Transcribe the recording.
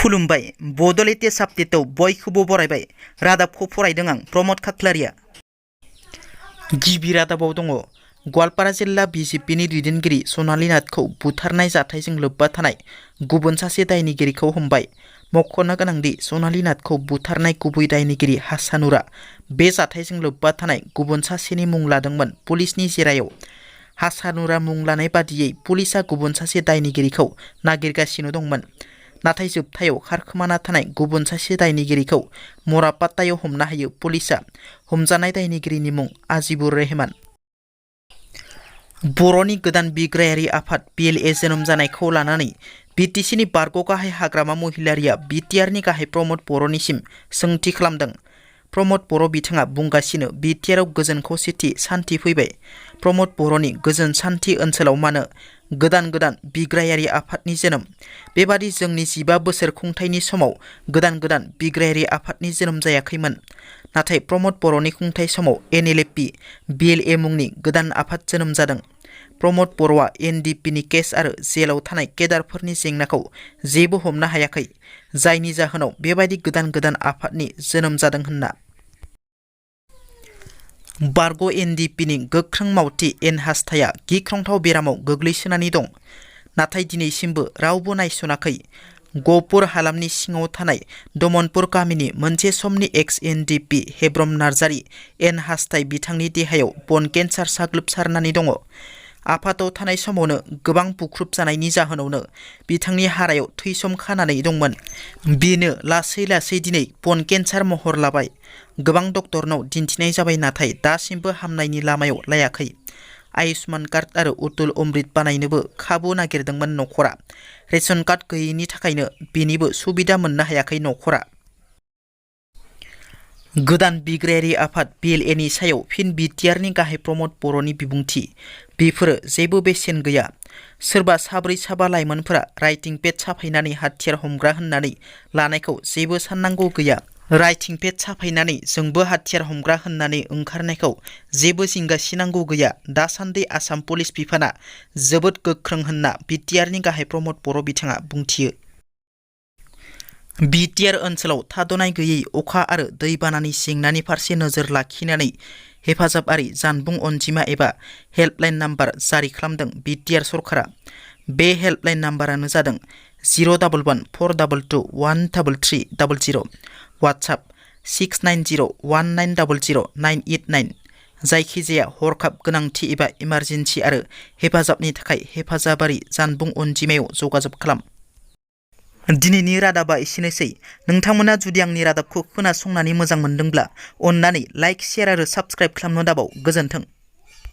खुलुमबाय बड'लेटेस्ट आपडेटआव बयखौबो बरायबाय। रादाबखौ फरायदों आं प्रमद खाख्लारिया। गिबि रादाबाव दङ गवालपारा जिल्ला बिजेपिनि दैदेनगिरि सनालि नाथखौ बुथारनाय जाथायजों लोब्बा थानाय गुबुन सासे दायनिगिरिखौ हमबाय। मख'नो गोनांदि सनालि नाथखौ बुथारनाय गुबै दायनिगिरि हासानुरा बे जाथायजों लोब्बा थानाय गुबुन सासेनि मुं लादोंमोन पुलिसनि जेरायाव। हासानुरा मुं लानाय बादियै पुलिसा गुबुन सासे दायनिगिरिखौ नागिरगासिनो दंमोन। नाथाय जोबथायाव खारखोमाना थानाय गुबुन सासे दायनिगिरिखौ मरापाट्टायाव हमनो हायो पुलिसा। हमजानाय दायनिगिरिनि मुं आजिबुर रेहमान। बर'नि गोदान बिग्रायारि आफाद BLA जोनोम जानायखौ लानानै बिटिसिनि बारग' गाहाय हाग्रामा महिलारिया बिटिआरनि गाहाय प्रमद बर'निसिम सोंथि खालामदों। प्रमद बर' बिथाङा बुंगासिनो बिटिआरआव गोजोन खौसेथि सान्थि फैबाय। प्रमद बर'नि गोजोन सान्थि ओनसोलाव मानो गोदान बिग्रायारि आफादनि जोनोम? बेबादि जोंनि 15 बोसोर खुंथायनि समाव गोदान बिग्रायारि आफादनि जोनोम जायाखैमोन। नाथाय प्रमद बर'नि खुंथाय समाव NLFP BLA मुंनि गोदान आफाद जोनोम जादों। प्रमद बर'आ NDPनि केस आरो जेलाव थानाय केडारफोरनि जेंनाखौ जेबो हमनो हायाखै, जायनि जाहोनाव बेबायदि गोदान आफादनि जोनोम जादों होनना। बारग' NDPनि गोख्रों मावथि एन हास्थाया गिख्रंथाव बेरामाव गोग्लैसोनानै दं। नाथाय दिनैसिमबो रावबो नायसनाखै। गहपुर हालामनि सिङाव थानाय दमनपुर गामिनि मोनसे समनि एक्स NDP हेब्रम नार्जारी एन हास्थाय बिथांनि देहायाव बन केन्सार साग्लोबसारनानै दङ। आफादाव थानाय समावनो गोबां बुख्रुब जानायनि जाहोनावनो बिथांनि हारायाव थैसम खानानै दंमोन। बेनो लासै दिनै बन केन्सार महर लाबाय। गोबां डक्टरनाव दिन्थिनाय जाबाय, नाथाय दासिमबो हामनायनि लामायाव लायाखै। आयुष्मान कार्ड आरो अटुल अमृत बानायनोबो खाबु नागिरदोंमोन नखरा। रेशन कार्ड गैयैनि थाखायनो बेनिबो सुबिदा मोननो हायाखै नखरा। गोदान बिग्रायारि आफाद BLAनि सायाव फिन बिटिआरनि गाहाय प्रमद बर'नि बिबुंथि। बेफोरो जेबो बेसेन गैया। सोरबा साब्रै लाइमोनफोरा राइटिं पेड साफायनानै हाथियार हमग्रा होननानै लानायखौ जेबो साननांगौ गैया। राइटिं पेड साफायनानै जोंबो हाथियार हमग्रा होननानै ओंखारनायखौ जेबो जिंगासिनांगौ गैया। दासान्दि आसाम पुलिस बिफाना जोबोद गोख्रों होनना बिटिआरनि गाहाय प्रमद बर' बिथाङा बुंथियो। बिटिआर ओनसोलाव थाद'नाय गैयै अखा आरो दैबानानि जेंनानि फारसे नोजोर लाखिनानै हेफाजाबारि जानबुं अनजिमा एबा हेल्पलाइन नाम्बार जारि खालामदों बिटिआर सरकारा। बे हेल्पलाइन नाम्बारानो जादों 01142213300। वाट्सएप 6901900989। जायखिजाया हरखाब गोनांथि एबा इमारजेन्सि आरो हेफाजाबनि थाखाय हेफाजाबारि जानबुं अनजिमायाव जगाजग खालाम। दिनैनि रादाबा एसेनोसै। नोंथांमोना जुदि आंनि रादाबखौ खोनासंनानै मोजां मोनदोंब्ला अन्नानै लाइक, शेयार आरो साबस्क्राइब खालामनो दाबाव। गोजोन्थों।